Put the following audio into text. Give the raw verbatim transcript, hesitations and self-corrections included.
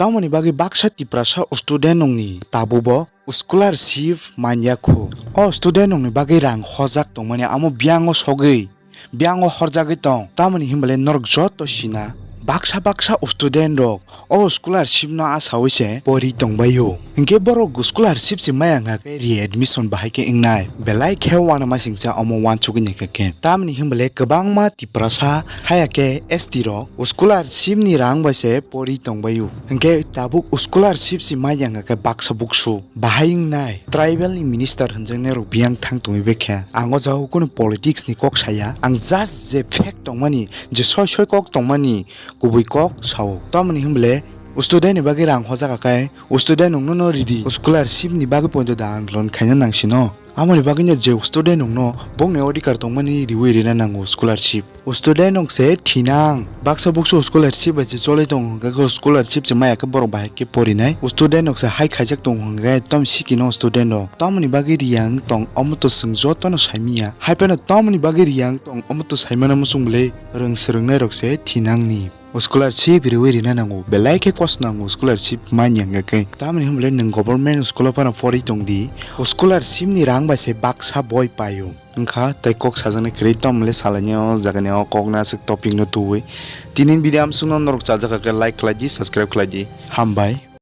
Tamoni bagwi baksa Tiprasa student nokni tabukbo scholarship manya kho. O student nokni bagwi rang hojak tongmani amo biyango sogwi, biyango horjagwi tong. Tamoni hinbale norok joto sina baksa baksa student rok o scholarship no asawi se pori tongbaio. Hinkhe borok scholarship se maya wngkha khe readmission bahai khe wngnai. Belai khe uanamasingcha omo uansugwi naikha khe. Tamoni hinbale kwbangma Tiprasa haya khe S T rok scholarship ni rang bai se pori tongbaio. Hinkhe tabuk scholarship se maya wngkha khe baksa buksu bahai wngnai. Tribal ni minister hinjaknai rok biyang thang tongwi bai khe. Ang o jaga kunu politics ni kok saya. Ang just je fact tongmani, je soi soi kok tongmani kubui kok sao. Tamoni hinbale student ni bagwi rang hojak khe student nokno no ridi. Scholarship ni bagwi poito da andolon khaina nangsino. Amoni bagwino je student nokno bongni odhikar tongmani riwi rina nango scholarship. Student nok se thinang baksa buksu scholarship bai se cholai tongo, hwnkhe khe scholarship se maya khe borok bahai khe porinai. Student nok se hai khaijak tongo, hwnkhe tom sikino student rok tamoni bagwi riyang tong omo to chwng jotono saimanya. Hai phano tamoni bagwi riyang tong omo to saimano muchung bwle rwng swrwngnai rok se thinangni. Scholarship riwi rina nango, belai khe kosto nango scholarship manya hwnkhe khe. Tamoni hwnbole nwng government school o phano porwi tongdi, scholarship ni rang bai se baksa boi paio. Wngkha tei kok sajaknai kwrwi, tamole salaini o jagani o kok na aswk topic no tubui. Tini video amsukno norok chajak khe like khlai di, subscribe khlai di. Hambai.